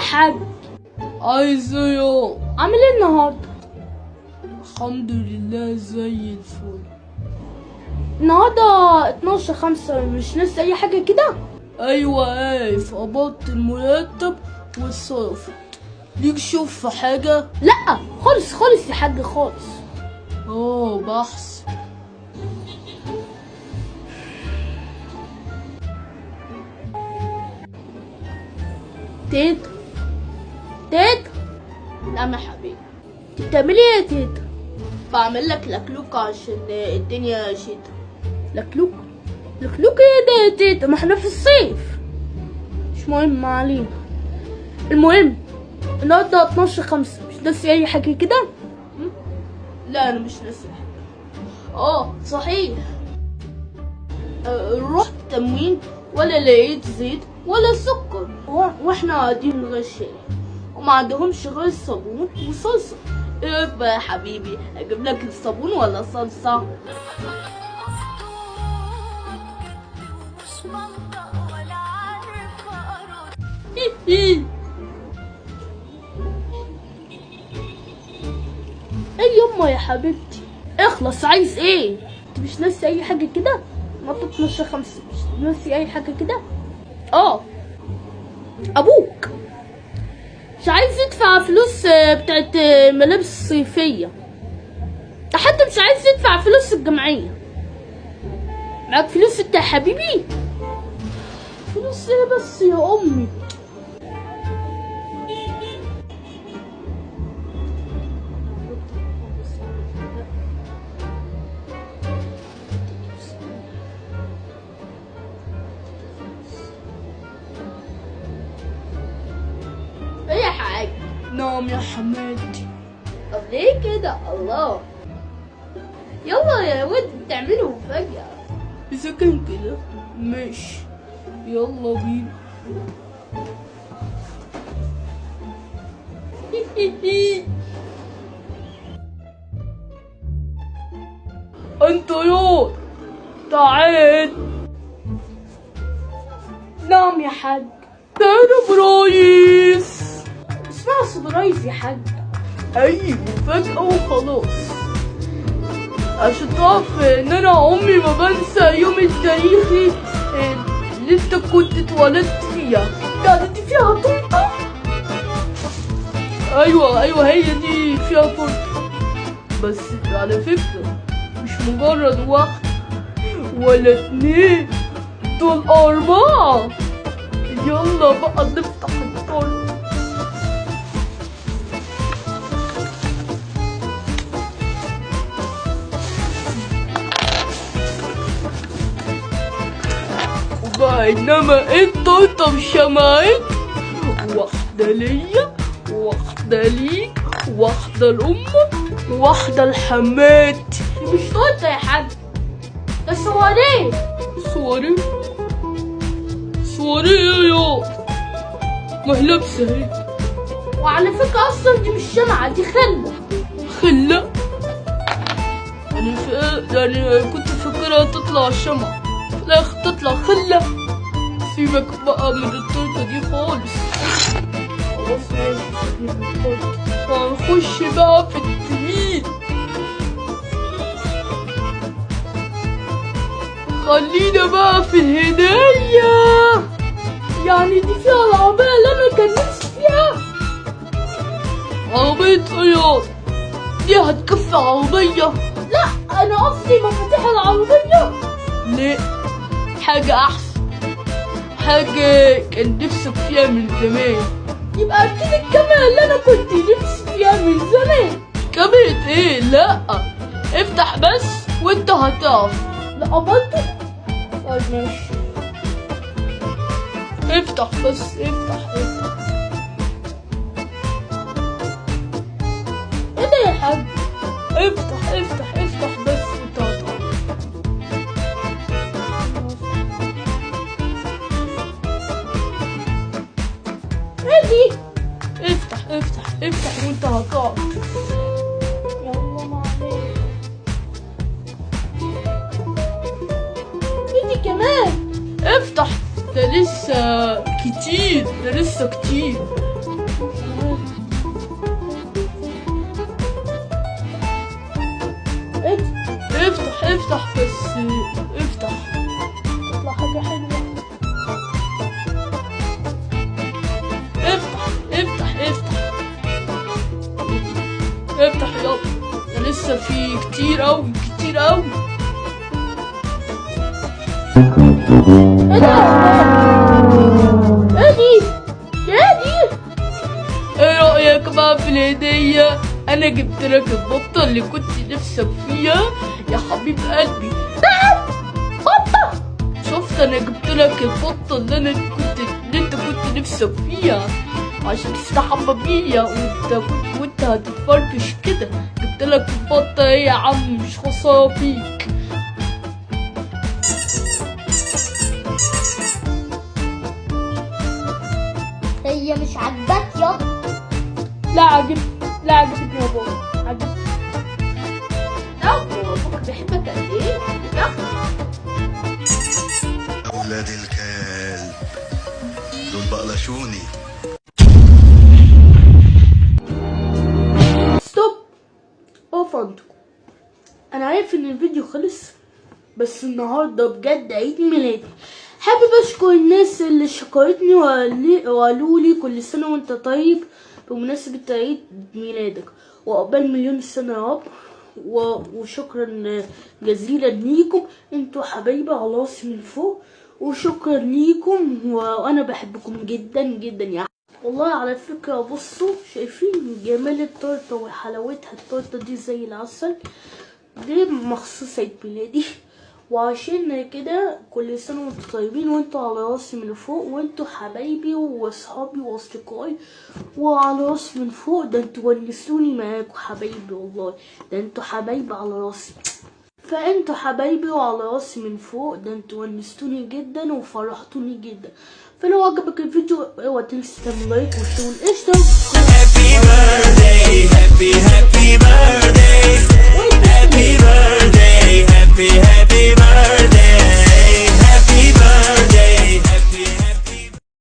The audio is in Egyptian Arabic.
حاج؟ عايز ايه؟ عامل ايه النهارده؟ الحمد لله زي الفل. النهارده 12/5، مش ناسي اي حاجة كده؟ ايوه عارف، قبضت المرتب واتصرفت. ليك شوف في حاجة؟ لا خالص خالص يا حاج خالص. اه بحث. تيتا تيتا. نعم يا حبيبي. انت بتعملي ايه يا تيتا؟ بعمل لك لكلوك عشان الدنيا شتا. لكلوك؟ لكلوك ايه ده يا تيتا؟ ما احنا في الصيف. مش مهم، ما علينا. المهم النهارده 12/5، مش ناسي اي حاجة كده؟ لا انا مش ناسي حاجة. اه صحيح، رحت تموين ولا لقيت زيت ولا سكر، واحنا قاعدين من غير شاي وما عندهمش غير صابون وصلصه. ايه بقى يا حبيبي، اجيب لك الصابون ولا صلصه؟ ايه يما يا حبيبتي؟ اخلص، عايز ايه؟ انت مش ناسي اي حاجة كده؟ نقطة 12/5، مش ناسي اي حاجة كده؟ اه ابوك مش عايز يدفع فلوس بتاعت ملابس الصيفية، ده حتى مش عايز يدفع فلوس الجمعية. معاك فلوس انت يا حبيبي؟ فلوس ايه بس يا امي؟ ايه يا حاج؟ نعم يا حماتي. طب ليه كده؟ الله، يلا يا ود بتعملوا مفاجأة. إذا كان كده ماشي، يلا بينا. انت يا تعال. نعم يا حاج. surprise. اسمها surprise يا حاج. اي مفاجأة وخلاص، عشان تعرف ان انا عمري ما بنسى يوم التاريخي اللي انت كنت اتولدت فيها. يعني دي فيها تورته؟ ايوه ايوه هي دي فيها تورته، بس على فكرة مش مجرد واحد ولا اتنين، دول 4. يلا بقى نفتح التورتة. وبقى انما التورتة بشمعت، واحدة ليا واحدة ليك واحدة لأمك واحدة لحماتي. دي مش تورته يا حاج، ده صواريه. صواريه؟ صواريه ايه يا ما هي لابسه اهي. وعلى فكرة اصلا دي مش شمعة، دي خله. خله؟ يعني كنت فاكرها تطلع شمعة، في الاخر تطلع خله. سيبك بقى من التورتة دي خالص. خلاص ماشي، سيبني من التورتة. هنخش بقى في التقيل. خلينا بقى في الهدية. يعني دي فيها العربية اللي انا كان نفسي فيها؟ عربية ايه؟ دي هتكفي عربية؟ لا انا قصدي مفاتيح العربية. ليه؟ حاجة احسن، حاجة كان نفسك فيها من زمان. يبقى اكيد الكاميرا اللي انا كنت نفسي فيها من زمان. كاميرا ايه؟ لا افتح بس وانت هتعرف. لا برضه؟ طيب ماشي، افتح بس، افتح افتح. ايه ده يا حاج؟ افتح افتح افتح بس وانت هتعرف. ايه دي؟ افتح افتح افتح وانت هتعرف. يلا ما عليك. ايه دي كمان؟ افتح، ده لسه كتير، ده لسه كتير. افتح افتح بس افتح. تطلع حاجة حلوة. افتح افتح افتح افتح يلا، ده لسه في كتير اوي كتير اوي. ايه ده؟ ايه دي؟ ايه دي؟ ايه رأيك بقى في الهدية؟ انا جبت لك البطة اللي كنت نفسك فيها يا حبيب قلبي. بطة؟ شفت، انا جبت لك البطة اللي انت كنت نفسك فيها عشان تستحمى بيها وانت هتتفرفش كده. جبت لك البطة ايه يا عم، مش خسارة فيك. هي مش عاجباك يا؟ لا عجبني، لا عجبتني يا بابا، عجبتني. لا باباك بيحبك قد ايه؟ يا أولاد الكلب دول بقلشوني. stop، اقف عندكم. انا عارف ان الفيديو خلص، بس النهارده بجد عيد ميلادي. حابب اشكر الناس اللي شكرتني وقالوا لي كل سنه وانت طيب بمناسبه عيد ميلادك، وعقبال مليون سنه يا رب. وشكرا جزيلا ليكم، انتوا حبايبي على راسي من فوق، وشكرا ليكم، وانا بحبكم جدا جدا يا والله. على فكرة بصوا، شايفين جمال التورتة وحلاوتها؟ التورتة دي زي العسل، دي مخصوص عيد ميلادي، وعشان كده كل سنة وانتوا طيبين، وانتوا على راسي من فوق، وانتوا حبايبي واصحابي واصدقائي وعلى راسي من فوق. ده انتوا ونسوني معاكوا حبايبي والله، ده انتوا حبايبي على راسي، فانتوا حبايبي وعلى راسي من فوق، ده انتوا ونستوني جدا وفرحتوني جدا. فلو عجبك الفيديو اوعى تنسى تعمل like و share والاشتراك.